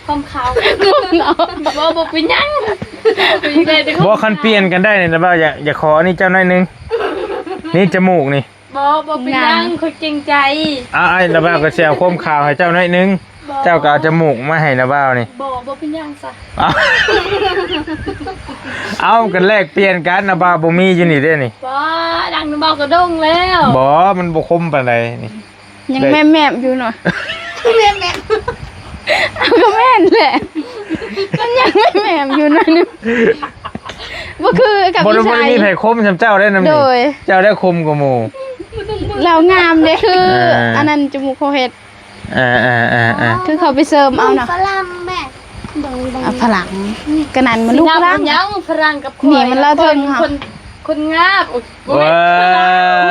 ຄວາມຂາວ ຄວາມຫຼໍ່ ບໍ່ ບໍ່ເປັນຫຍັງ ບໍ່ ຄັນປ່ຽນກັນໄດ້ນີ້ນະບ່າວ ຢາກ ຢາກຂໍອັນນີ້ເຈົ້າໜ້ອຍໜຶ່ງ ນີ້ຈະມູກນີ້. ບໍ່ ບໍ່ເປັນຫຍັງ ຂ້ອຍເກງໃຈ. ອ້າຍ ນະບ່າວກໍຊິເອົາຄວາມຂາວໃຫ້ເຈົ້າໜ້ອຍໜຶ່ງ ເຈົ້າກໍເອົາຈະມູກມາໃຫ້ນະບ່າວນີ້. ບໍ່ ບໍ່ເປັນຫຍັງຊະ. ເອົ້າ ເອົ້າ ກໍແລກປ່ຽນກັນ ນະບ່າວບໍ່ມີຢູ່ນີ້ເດ້ນີ້. ບໍ່ ດັງນະບ່າວກະດົງແລ້ວ. ບໍ່ ມັນບໍ່ຄົມປານໃດນີ້. ຍັງແໝບໆຢູ່ເນາະ ແໝບໆ ເອົາ ກໍແມ່ນແຫຼະ ມັນຍັງແໝບໆຢູ່ໜ້ອຍໜຶ່ງ. ບໍ່ຄືກັບ ບໍ່ໄດ້ ອີສານ ບໍ່ໄດ້ມີໃຜຄົມສ່ຳເຈົ້າໄດ້ນຳນີ້ ໂດຍ ເຈົ້າໄດ້ຄົມກວ່າໝູ່ ລາວງາມເດ້ ຄື ເອີ ອັນນັ້ນຈະມູກເຂົາເຮັດ ເອີໆໆໆ ຄືເຂົາໄປເສີມເອົາເນາະ ຝຣັ່ງແມ່ ເບິ່ງໆ ອ່ະ ຝຣັ່ງ ນີ້ ກະນັ້ນມັນລູກຝຣັ່ງ ຊິນັບຫຍັງຝຣັ່ງກັບຂ້ອຍ ນີ້ມັນລາວເທິງເຮົາ ຄົນ ຄົນງາມ ໂອ້ຍ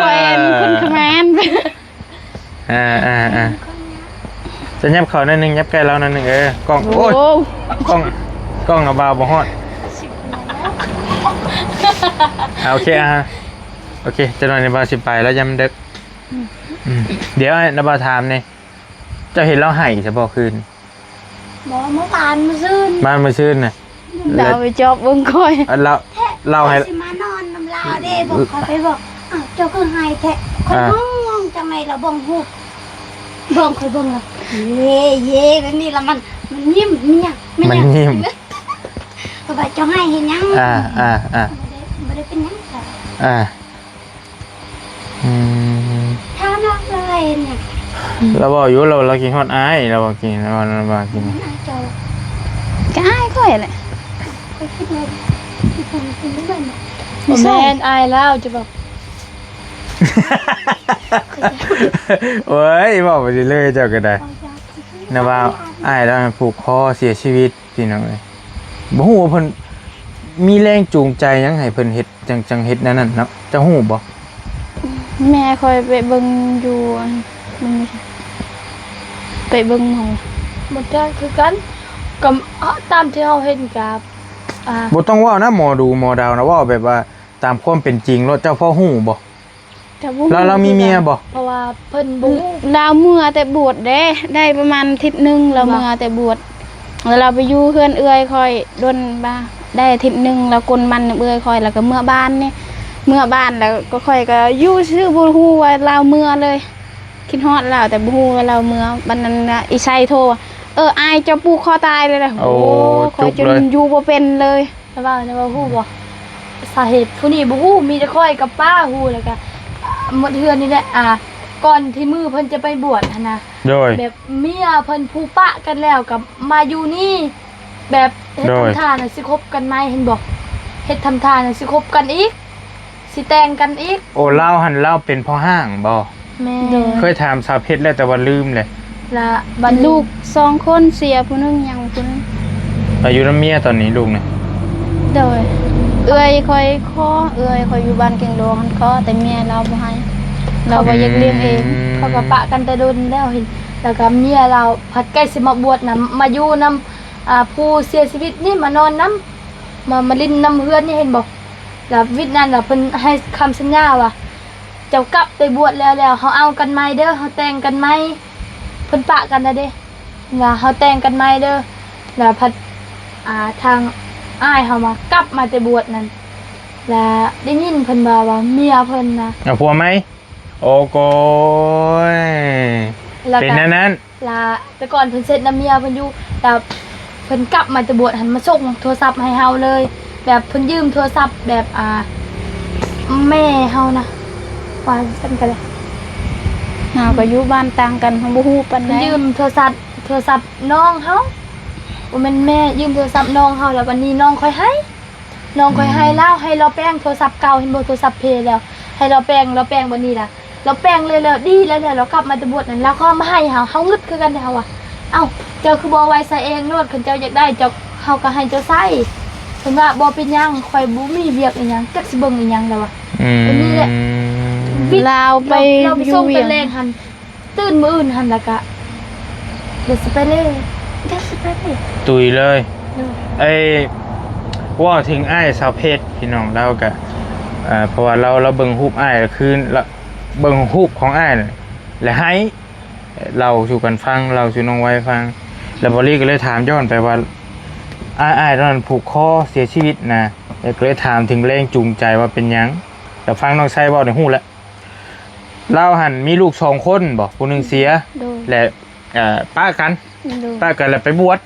ໂອ້ຍ ຄົນຂະແມນ ອ່າໆໆ ຈະຫຍັບເຂົ້າໜ້ອຍໜຶ່ງ ຫຍັບໃກ້ລາວໜ້ອຍໜຶ່ງ ເອີ ກ້ອງ ໂອ້ຍ ໂອ້ຍ ກ້ອງ ກ້ອງນະບ່າວບໍ່ຮອດ ອ່າ ໂອເຄ ອ່າ ໂອເຄ ຈັກໜ້ອຍນະບ່າວຊິໄປແລ້ວ ຍາມມັນເດິກ ອືມ ດຽວໃຫ້ນະບ່າວຖາມແດ່ ເຈົ້າເຫັນລາວໄຫ້ຊະບໍ່ຄືນ? ບໍ່ ມື້ວານມື້ຊືນ ວານມື້ຊືນນະ ລາວໄປຈອບເບິ່ງຂ້ອຍ ລາວ ລາວໃຫ້ ຊິມານອນນຳລາວເດ້ ບອກ ຂ້ອຍໄປບອກ ອ້າວ ເຈົ້າຄືໄຫ້ແທ້ ຂ້ອຍ ອ່າ ງງ ຈັ່ງໃດລາວເບິ່ງຮູບ ເບິ່ງ ຂ້ອຍເບິ່ງລາວ ເຢ ເຢ ແບບນີ້ລະ ມັນ ມັນຍິ້ມ ມີຫຍັງ ມີຫຍັງ ມັນຍິ້ມ ຂ້ອຍວ່າ ເຈົ້າໄຫ້ເຮັດຫຍັງ ອ່າ ອ່າ ອ່າ ບໍ່ໄດ້ ບໍ່ໄດ້ເປັນຫຍັງ ອ່າ ອືມ ຖາມລາວ ລາວເຮັດຫຍັງ? ລາວເວົ້າຢູ່ ລາວ ລາວຄິດຮອດອ້າຍ ລາວວ່າກິນ ລາວວ່າ ລາວວ່າກິນ ອ້າຍເຈົ້າ ກະອ້າຍຂ້ອຍແຫຼະ ຂ້ອຍຄິດວ່າ ບໍ່ແມ່ນອ້າຍລາວ ຈະບອກ ໂອ້ຍ ເວົ້າໄປເລື້ອຍ ເຈົ້າກະໄດ້ ນະວ່າອ້າຍລາວຜູກຄໍເສຍຊີວິດ ພີ່ນ້ອງເອີຍ ບໍ່ຮູ້ວ່າເພິ່ນມີແຮງຈູງໃຈຫຍັງໃຫ້ເພິ່ນເຮັດ ຈັ່ງ ຈັ່ງເຮັດແນວນັ້ນເນາະ ເຈົ້າຮູ້ບໍ່? ແມ່ຂ້ອຍໄປເບິ່ງຢູ່ ອັນ ເບິ່ງຢູ່ ໄປເບິ່ງໝໍ ບໍ່ຈັກຄືກັນ ກໍຕາມທີ່ເຮົາເຫັນກັບ ອ່າ ບໍ່ຕ້ອງເວົ້ານະ ໝໍດູໝໍດາວນະ ເວົ້າແບບວ່າຕາມຄວາມເປັນຈິງໂລດ ເຈົ້າພໍຮູ້ບໍ່? ກະບໍ່ຮູ້ ລາວ ລາວມີເມຍບໍ່? ເພາະວ່າເພິ່ນບໍ່ຮູ້ ລາວເມືອແຕ່ບວດເດ້ ໄດ້ປະມານທິດໜຶ່ງ ລາວເມືອແຕ່ບວດ ແລ້ວລາວໄປຢູ່ເຮືອນເອື້ອຍຂ້ອຍດົນບາ ໄດ້ທິດໜຶ່ງ ລາວກົນໝັ້ນນຳເອື້ອຍຂ້ອຍ ແລ້ວກະເມືອບ້ານນີ້ ເມືອບ້ານແລ້ວກະຂ້ອຍກະຢູ່ຊື່ ບໍ່ຮູ້ວ່າລາວເມືອເລີຍ ຄິດຮອດລາວແຕ່ບໍ່ຮູ້ວ່າລາວເມືອ ບັດນັ້ນນະ ອີໄຊໂທວ່າ ເອີ ອ້າຍເຈົ້າຜູກຄໍຕາຍເລີຍນະ ໂອ້ ໂອ້ ຂ້ອຍຈົນຢູ່ບໍ່ເປັນເລີຍ. ລະວ່າ ລະວ່າຮູ້ບໍ່ ສາເຫດຜູ້ນີ້ບໍ່ຮູ້ ມີແຕ່ຂ້ອຍກັບປ້າຮູ້ ແລ້ວກະ ອ່າ ໝົດເຮືອນນີ້ແຫຼະ ອ່າ ກ່ອນທີ່ມື້ເພິ່ນຈະໄປບວດຫັ້ນນະ ໂດຍ ແບບເມຍເພິ່ນຜູ້ປະກັນແລ້ວກະມາຢູ່ນີ້ ແບບເຮັດ ໂດຍ ທຳທ່ານະຊິຄົບກັນໃໝ່ ເຫັນບໍ່ ເຮັດທຳທ່ານະຊິຄົບກັນອີກ ຊິແຕ່ງກັນອີກ. ໂອ້ ລາວຫັ້ນລາວເປັນພໍ່ຮ້າງບໍ່? ແມ່ນ ໂດຍ ເຄີຍຖາມສາວເພັດແລ້ວ ແຕ່ວ່າລືມແຫຼະ. ລະບັດນີ້ລູກສອງຄົນເສຍຜູ້ໜຶ່ງ ຍັງຜູ້ໜຶ່ງ. ອາ ຢູ່ນຳເມຍຕອນນີ້ລູກນະ? ໂດຍ ເອື້ອຍຂ້ອຍຂໍ ເອື້ອຍຂ້ອຍຢູ່ບ້ານແກງດອງຫັ້ນ ຂໍແຕ່ເມຍລາວບໍ່ໃຫ້ ລາວວ່າຢາກລ້ຽງເອງ. ອືມ ເຂົາກະປະກັນແຕ່ດົນແລ້ວ ເຫັນ ແລ້ວກະເມຍລາວພັດໃກ້ຊິມາບວດນຳ ມາຢູ່ນຳ ອ່າ ຜູ້ເສຍຊີວິດນີ້ ມານອນນຳ ມາ ມາຫຼິ້ນນຳເຮືອນນີ້ ເຫັນບໍ່? ລະວິດນັ້ນລະເພິ່ນໃຫ້ຄຳສັນຍາວ່າ ເຈົ້າກັບໄປບວດແລ້ວ ແລ້ວເຮົາເອົາກັນໃໝ່ເດີ ເຮົາແຕ່ງກັນໃໝ່ ເພິ່ນປະກັນລະເດ້ ວ່າເຮົາແຕ່ງກັນໃໝ່ເດີ ລະພັດ ອ່າ ທາງອ້າຍເຮົາມາ ກັບມາແຕ່ບວດນັ້ນ ລະໄດ້ຍິນເພິ່ນວ່າ ວ່າເມຍເພິ່ນນະ ເອົາຜົວໃໝ່. ໂອ້ໂກຍ ເປັນແນວນັ້ນ. ລະແຕ່ກ່ອນເພິ່ນເຊັດນຳເມຍເພິ່ນຢູ່ ລະເພິ່ນກັບມາແຕ່ບວດຫັ້ນ ມາສົ່ງໂທລະສັບໃຫ້ເຮົາເລີຍ ແບບເພິ່ນຢືມໂທລະສັບແບບ ອ່າ ແມ່ເຮົານະ ວ່າຊັ້ນກະໄດ້ ເຮົາກະຢູ່ບ້ານຕ່າງກັນ ເຮົາບໍ່ຮູ້ປານໃດ ເພິ່ນຢືມໂທລະສັບ ໂທລະສັບນ້ອງເຮົາ ບໍ່ແມ່ນແມ່ ຢືມໂທລະສັບນ້ອງເຮົາ ລະບາດນີ້ນ້ອງຂ້ອຍໃຫ້ ນ້ອງຂ້ອຍໃຫ້ລາວ ໃຫ້ລາວແປງໂທລະສັບເກົ່າ ເຫັນບໍ່ ໂທລະສັບເພແລ້ວ ໃຫ້ລາວແປງ ລາວແປງບາດນີ້ລະ ລາວແປງເລີຍ ແລ້ວດີແລ້ວ ແລ້ວລາວກັບມາແຕ່ບວດນັ້ນ ລາວກໍເອົາມາໃຫ້ເຮົາ ເຮົາງຶດຄືກັນ ແຕ່ເຮົາວ່າ ເອົ້າ ເຈົ້າຄືບໍ່ເອົາໄວ້ໃຊ້ເອງໂລດ ຄັນເຈົ້າຢາກໄດ້ ເຈົ້າ ເຮົາກໍໃຫ້ເຈົ້າໃຊ້ ເພິ່ນວ່າບໍ່ເປັນຫຍັງ ຂ້ອຍບໍ່ມີວຽກອີ່ຫຍັງ ຈັກຊິເບິ່ງອີ່ຫຍັງ ລາວວ່າ ອືມ ອັນນີ້ແຫຼະ ລາວໄປ ລາວໄປສົ່ງແຕ່ແລງຫັ້ນ ຕື່ນມື້ອື່ນຫັ້ນລະກະ ດຽວຊິໄປເລີຍ ດຽວຊິໄປເລີຍ ຕຸຍເລີຍ ໂດຍ ເອີ ເວົ້າເຖິງອ້າຍສາວເພັດ ພີ່ນ້ອງ ລາວກະ ເອີ ເພາະວ່າລາວ ລາວເບິ່ງຮູບອ້າຍລະຄືນ ລະເບິ່ງຮູບຂອງອ້າຍລະໄຫ້ ເລົ່າສູ່ກັນຟັງ ເລົ່າສູ່ນ້ອງໄວຟັງ ລະບາວລີກະເລີຍຖາມຍ້ອນໄປວ່າ ອ້າຍ ອ້າຍຕອນນັ້ນຜູກຄໍເສຍຊີວິດນະ ລະກະເລີຍຖາມເຖິງແຮງຈູງໃຈວ່າເປັນຫຍັງ ລະຟັງນ້ອງໄຊເວົ້ານີ້ຮູ້ລະ ລາວຫັ້ນມີລູກສອງຄົນບໍ ຜູ້ໜຶ່ງເສຍ ໂດຍ ແລະ ເອີ ປະກັນ ໂດຍ ປະກັນແລ້ວໄປບວດ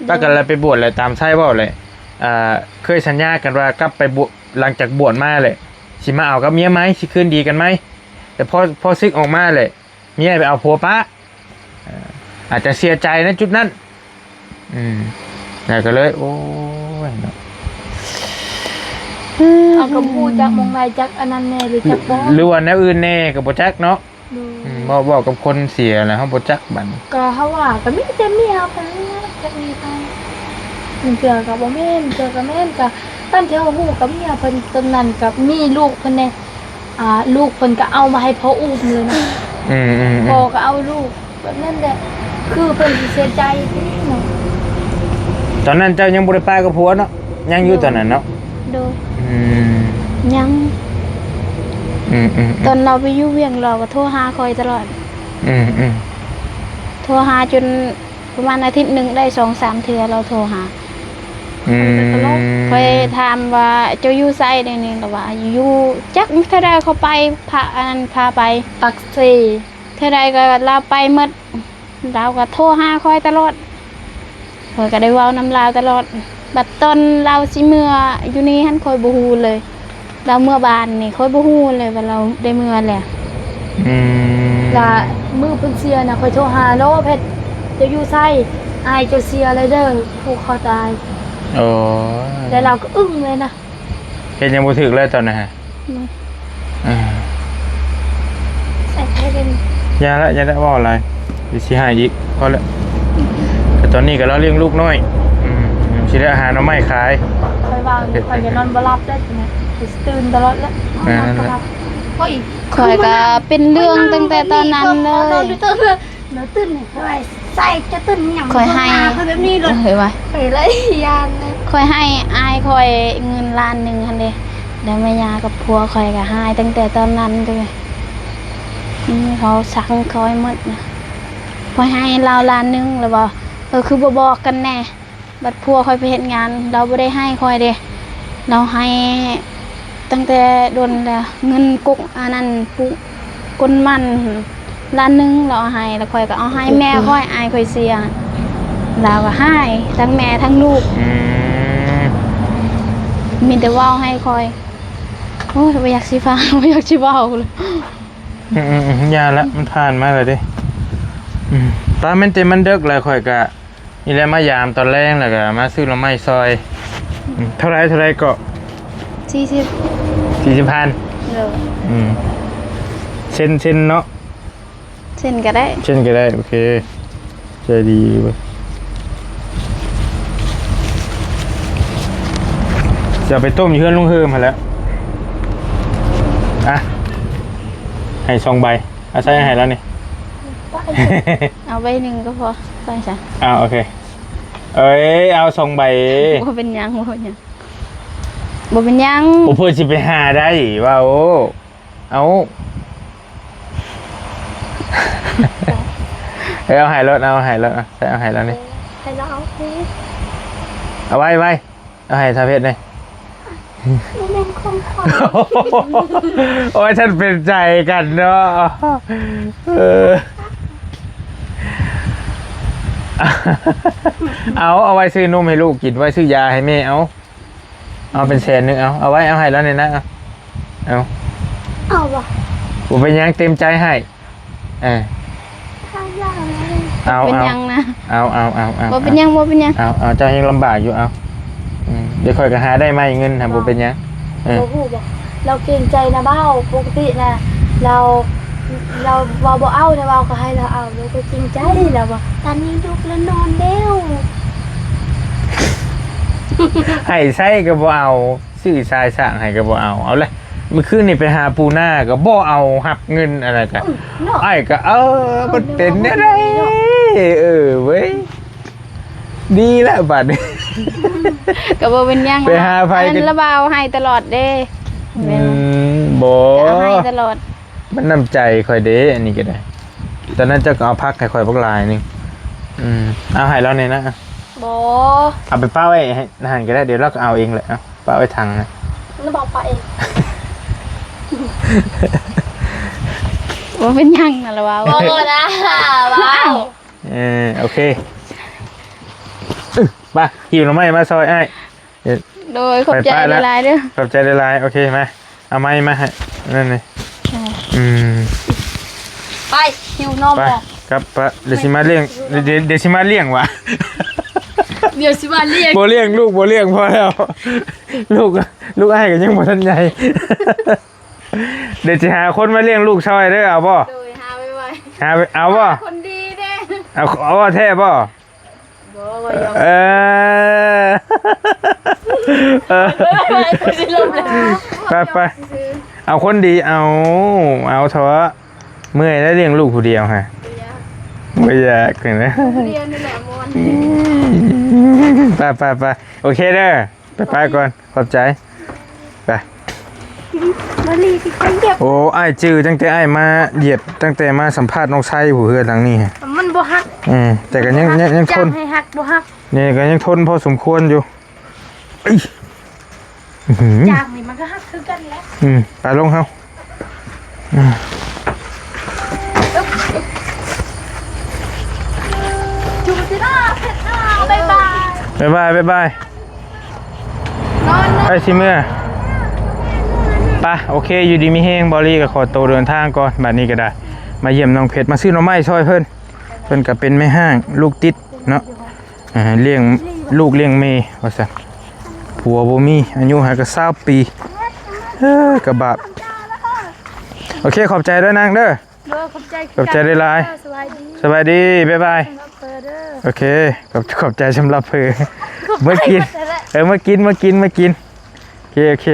ໂດຍ ປະກັນແລ້ວໄປບວດ ແລະຕາມຊາຍເວົ້າແຫຼະ ເອີ ເຄີຍສັນຍາກັນວ່າກັບໄປບວດ ຫຼັງຈາກບວດມາແຫຼະ ຊິມາເອົາກັບເມຍໃໝ່ ຊິຄືນດີກັນໃໝ່ ແຕ່ພໍ ພໍສຶກອອກມາແຫຼະ ເມຍໄປເອົາຜົວປະ ເອີ ອາດຈະເສຍໃຈໃນຈຸດນັ້ນ ອືມ ແລ້ວກໍເລີຍ ໂອ້ຍເນາະ ເຮົາກໍບໍ່ຮູ້ຈັກໝ່ອງໃດ ຈັກອັນນັ້ນແດ່ ຫຼືຈັກບໍ່ ຫຼືວ່າແນວອື່ນແດ່ກໍບໍ່ຈັກເນາະ. ໂດຍ ອືມ ເວົ້າ ເວົ້າກັບຄົນເສຍແລ້ວເຮົາບໍ່ຈັກບັດນີ້. ກໍເຮົາວ່າກໍມີແຕ່ເມຍເພິ່ນແຫຼະ ຈັກມີໃຜ. ບາງເທື່ອກໍບໍ່ແມ່ນ ບາງເທື່ອກໍແມ່ນ. ກໍຕາມທີ່ເຮົາຮູ້ກໍເມຍເພິ່ນ ຕອນນັ້ນກໍມີລູກເພິ່ນແດ່. ອ່າ ລູກເພິ່ນກໍເອົາມາໃຫ້ພໍ່ອຸ້ມເລີຍນະ. ອືມໆໆ ພໍ່ກໍເອົາລູກ ແບບນັ້ນແຫຼະ ຄືເພິ່ນຊິເສຍໃຈເນາະ. ຕອນນັ້ນເຈົ້າຍັງບໍ່ໄດ້ປະກັບຜົວເນາະ? ຍັງຢູ່ຕອນນັ້ນເນາະ? ໂດຍ ອືມ ຍັງ ອືມໆໆ ຕອນລາວໄປຢູ່ວຽງ ລາວກໍໂທຫາຂ້ອຍຕະຫຼອດ. ອືມໆ ໂທຫາຈົນປະມານອາທິດໜຶ່ງໄດ້ສອງສາມເທື່ອລາວໂທຫາ. ອືມ ຂ້ອຍຖາມວ່າ ເຈົ້າຢູ່ໃສດຽວນີ້? ລາວວ່າ ຢູ່ ຈັກເທົ່າໃດເຂົາໄປ ພາ ອັນນັ້ນພາໄປ ປາກເຊ. ເທື່ອໃດກໍລາວໄປໝົດ ລາວກໍໂທຫາຂ້ອຍຕະຫຼອດ ຂ້ອຍກໍໄດ້ເວົ້ານຳລາວຕະຫຼອດ. ບັດຕອນລາວຊິເມືອຢູ່ນີ້ຫັ້ນ ຂ້ອຍບໍ່ຮູ້ເລີຍ ລາວເມືອບ້ານນີ້ ຂ້ອຍບໍ່ຮູ້ເລີຍວ່າລາວໄດ້ເມືອແລ້ວ. ອືມ ລະມື້ເພິ່ນເສຍນະ ຂ້ອຍໂທຫາໂລເພັດ ເຈົ້າຢູ່ໃສ? ອ້າຍເຈົ້າເສຍແລ້ວເດີ ຜູກຄໍຕາຍ. ໂອ້ຍ ແລ້ວລາວກໍອຶ້ງເລີຍນະ. ເຮັດຫຍັງບໍ່ຖືກເລີຍຕອນນັ້ນຮະ. ອືມ ອ່າ ໃສ່ໄປເປັນ ຢ່າລະ ຢ່າລະ ເວົ້າຫຼາຍ ດຽວຊິໃຫ້ອີກ ພໍແລ້ວ. ແຕ່ຕອນນີ້ກໍລາວລ້ຽງລູກນ້ອຍ. ອືມ ຊິໄດ້ຫາໜໍ່ໄມ້ຂາຍ. ຂ້ອຍວ່າຂ້ອຍຈະນອນບໍ່ຫຼັບເດ້ ຕື່ນຕະຫຼອດແລ້ວ. ອ່າ ນອນບໍ່ຫຼັບ. ໂອ້ຍ ຂ້ອຍກໍເປັນເລື່ອງຕັ້ງແຕ່ຕອນນັ້ນເລີຍ. ແລ້ວຕື່ນນີ້ຂ້ອຍໃສ່ຈະຕື່ນຫຍັງ ຂ້ອຍໃຫ້ ເບິ່ງໜ້າຂ້ອຍແບບນີ້ໂລດ. ເອີ ວ່າ ຂ້ອຍເລີຍຢ້ານນະ. ຂ້ອຍໃຫ້ອ້າຍຂ້ອຍເງິນລ້ານໜຶ່ງຫັ້ນເດ້ ແລ້ວແມ່ຍ່າກັບຜົວຂ້ອຍກໍຮ້າຍຕັ້ງແຕ່ຕອນນັ້ນເລີຍ. ອືມ ເຂົາສັ່ງຂ້ອຍໝົດນະ. ຂ້ອຍໃຫ້ລາວລ້ານໜຶ່ງ ແລ້ວວ່າ ເອີ ຄືບໍ່ບອກກັນແດ່. ບັດຜົວຂ້ອຍໄປເຮັດງານ ລາວບໍ່ໄດ້ໃຫ້ຂ້ອຍເດ້ ລາວໃຫ້ຕັ້ງແຕ່ດົນແລ້ວ. ເງິນກົກອັນນັ້ນ ປຸກກົ້ນມັນລ້ານໜຶ່ງ ລາວເອົາໃຫ້ ແລ້ວຂ້ອຍກໍເອົາໃຫ້ແມ່ຂ້ອຍ ອ້າຍຂ້ອຍເສຍ ລາວກໍຮ້າຍທັງແມ່ທັງລູກ. ອືມ ມີແຕ່ເວົ້າໃຫ້ຂ້ອຍ ໂອ້ຍ ບໍ່ຢາກຊິຟັງ ບໍ່ຢາກຊິເວົ້າເລີຍ. ອືມໆໆ ຢ່າລະ ມັນຜ່ານມາແລ້ວເດ້. ອືມ ຕາແມ່ນແຕ່ມັນເດິກແລ້ວ ຂ້ອຍກະ ນີ້ແຫຼະ ມາຢາມຕອນແລງ ແລ້ວກໍມາຊື້ໜໍ່ໄມ້ຊ່ອຍ. ອືມ ເທົ່າໃດ ເທົ່າໃດເກາະ? ສີ່ສິບ ສີ່ສິບພັນ. ໂດຍ ອືມ ເຊັນ ເຊັນເນາະ? ເຊັນກໍໄດ້ ເຊັນກໍໄດ້. ໂອເຄ ໃຈດີເວີ້ຍ. ຈະເອົາໄປຕົ້ມຢູ່ເຮືອນລຸງເຮີມຫັ້ນແຫຼະ. ອ່ະ ໃຫ້ສອງໃບ. ອາໄສໃຫ້ລາວນີ້ ເອົາໃບໜຶ່ງກໍພໍ ໄປຊະ. ອ້າວ ໂອເຄ ເອີຍ ເອົາສອງໃບ. ບໍ່ເປັນຫຍັງ ບໍ່ເປັນຫຍັງ ບໍ່ເປັນຫຍັງ. ໂອ້ ເພື່ອຊິໄປຫາໄດ້ ເວົ້າ ເອົາ ເອີຍ ເອົາໃຫ້ໂລດ ເອົາໃຫ້ໂລດ ເອົາໃສ່ ເອົາໃຫ້ລາວນີ້ ໃຫ້ລາວເອົາ ເອົາໄວ້ ໄວ້. ເອົາໃຫ້ສາວເພັດແດ່. ບໍ່ແມ່ນຂອງຂ້ອຍ. ໂອ້ຍ ທ່ານເປັນໃຈກັນເນາະ. ເອີ ເອົາ ເອົາໄວ້ຊື້ນົມໃຫ້ລູກກິນ ໄວ້ຊື້ຢາໃຫ້ແມ່ ເອົາ ເອົາເປັນແສນໜຶ່ງ ເອົາ ເອົາໄວ້ ເອົາໃຫ້ລາວແດ່ນະ ເອົາ ເອົາ ເອົາບໍ່? ບໍ່ເປັນຫຍັງ ເຕັມໃຈໃຫ້. ເອີ ເອົາ ເອົາ ເປັນຫຍັງນະ ເອົາ ເອົາ ເອົາ ເອົາ ບໍ່ເປັນຫຍັງ ບໍ່ເປັນຫຍັງ ເອົາ ເອົາ ເຈົ້າຍັງລຳບາກຢູ່ ເອົາ ອືມ ດຽວຂ້ອຍກໍຫາໄດ້ໃໝ່ເງິນ ຫາ ບໍ່ເປັນຫຍັງ. ເອີ ບໍ່ຮູ້ບໍ່ ລາວເກງໃຈນະບ່າວ ປົກກະຕິນະ ລາວ ລາວວ່າບໍ່ເອົານະ ບ່າວກໍໃຫ້ລາວເອົາ ລາວກໍເກງໃຈ ລາວວ່າ ຕອນນີ້ລູກລາວນອນແລ້ວ ໃຫ້ໃຊ້ກໍບໍ່ເອົາ. ຊື້ຊາຍສ້າງໃຫ້ກໍບໍ່ເອົາ ເອົາລະ. ມື້ຄືນນີ້ໄປຫາປູໜ້າກໍບໍ່ເອົາ ຮັບເງິນອັນນັ້ນກະ ອືມ ເນາະ ອ້າຍກໍ ເອີ ເອີ ມັນເປັນແນວໃດເນາະ. ເອີເວີ້ຍ ດີແລ້ວບັດນີ້ ກໍບໍ່ເປັນຫຍັງ ໄປຫາໃຜກໍ ລະບ່າວໃຫ້ຕະຫຼອດເດ້. ອືມ ບໍ່ ກໍໃຫ້ຕະຫຼອດ ມັນນ້ຳໃຈຂ້ອຍເດ້ ອັນນີ້ກໍໄດ້. ຕອນນັ້ນເຈົ້າກໍເອົາຜັກໃຫ້ຂ້ອຍບັກຫຼາຍໜຶ່ງ. ອືມ ເອົາໃຫ້ລາວແດ່ນະ. ບໍ່ ເອົາໄປປະໄວ້ໃຫ້ຫັ້ນກໍໄດ້ ດຽວລາວກໍເອົາເອງແຫຼະ. ເອົາ ປະໄວ້ຖັງນະ ລະບອກປະເອງ. ບໍ່ເປັນຫຍັງນະລະວ່າ ບໍ່ນະ ວ້າວ. ເອີ ໂອເຄ ໄປ ຫິ້ວໜໍ່ໄມ້ມາຊ່ອຍອ້າຍ. ໂດຍ ຂອບໃຈຫຼາຍໆເດີ ຂອບໃຈຫຼາຍໆ. ໂອເຄ ມາ ເອົາໄມ້ມາໃຫ້ ນັ້ນນີ້. ອືມ ໄປ ຫິ້ວໜໍ່ໄມ້ ໄປ ກັບປະ ດຽວຊິມາລ້ຽງ ດຽວ ດຽວຊິມາລ້ຽງຫວາ. ດຽວຊິວ່າລ້ຽງ ບໍ່ລ້ຽງລູກ ບໍ່ລ້ຽງພໍແລ້ວ ລູກ ລູກອ້າຍກໍຍັງບໍ່ທັນໃຫຍ່ ດຽວຊິຫາຄົນມາລ້ຽງລູກຊ່ອຍເດີ ເອົາບໍ່? ໂດຍ ຫາໄວໆ ຫາໄວ ເອົາບໍ່? ຄົນດີເດ້ ເອົາ ເອົາແທ້ບໍ່? ບໍ່ ບໍ່ຢອກ ເອີ ເອີ ໄປ ໄປ ເອົາຄົນດີ ເອົາ ເອົາເຖາະ ເມື່ອຍແລ້ວລ້ຽງລູກຜູ້ດຽວຫະ ບໍ່ຢາກ ບໍ່ຢາກເຫັນໄໝ ຜູ້ດຽວນີ້ແຫຼະມ່ວນ ໄປ ໄປ ໄປ ໂອເຄເດີ ໄປ ໄປກ່ອນ ຂອບໃຈ ໄປ ມາລີຊິໄປຢຽບ ໂອ້ ອ້າຍຈື່ຕັ້ງແຕ່ອ້າຍມາຢຽບ ຕັ້ງແຕ່ມາສຳພາດນ້ອງໄຊຜູ້ເຮືອນຫຼັງນີ້ ມັນບໍ່ຫັກ ເອີ ແຕ່ກໍຍັງ ຍັງ ຍັງທົນ ຈາກໃຫ້ຫັກບໍ່ຫັກ ນີ້ກໍຍັງທົນພໍສົມຄວນຢູ່ ອື ຈາກນີ້ມັນກໍຫັກຄືກັນແຫຼະ ອື ໄປລົງເຮົາ ອື ຈູຊິລາເພັດລາ ບາຍບາຍ ບາຍບາຍ ບາຍບາຍ ນອນ ໄປຊິເມືອ ໄປ ໂອເຄ ຢູ່ດີມີແຮງ ບອລລີກໍຂໍໂຕເດີນທາງກ່ອນ ບາດນີ້ກໍໄດ້ ມາຢ້ຽມນ້ອງເພັດ ມາຊື້ໜໍ່ໄມ້ຊ່ອຍເພິ່ນ ເພິ່ນກໍເປັນແມ່ຮ້າງ ລູກຕິດເນາະ ອ່າ ລ້ຽງລູກລ້ຽງແມ່ວ່າຊັ້ນ ຜົວບໍ່ມີ ອາຍຸຫາກໍຊາວປີ ເອີ ກະບາບ ໂອເຄ ຂອບໃຈເດີນາງເດີ ໂດຍ ຂອບໃຈ ຂອບໃຈຫຼາຍໆ ເອີ ສະບາຍດີ ສະບາຍດີ ບາຍບາຍ ສຳລັບເພິ່ນເດີ ໂອເຄ ຂອບ ຂອບໃຈສຳລັບເພິ່ນ ເມືອກິນ ເອີ ເມືອກິນ ເມືອກິນ ເມືອກິນ ໂອເຄ ໂອເຄ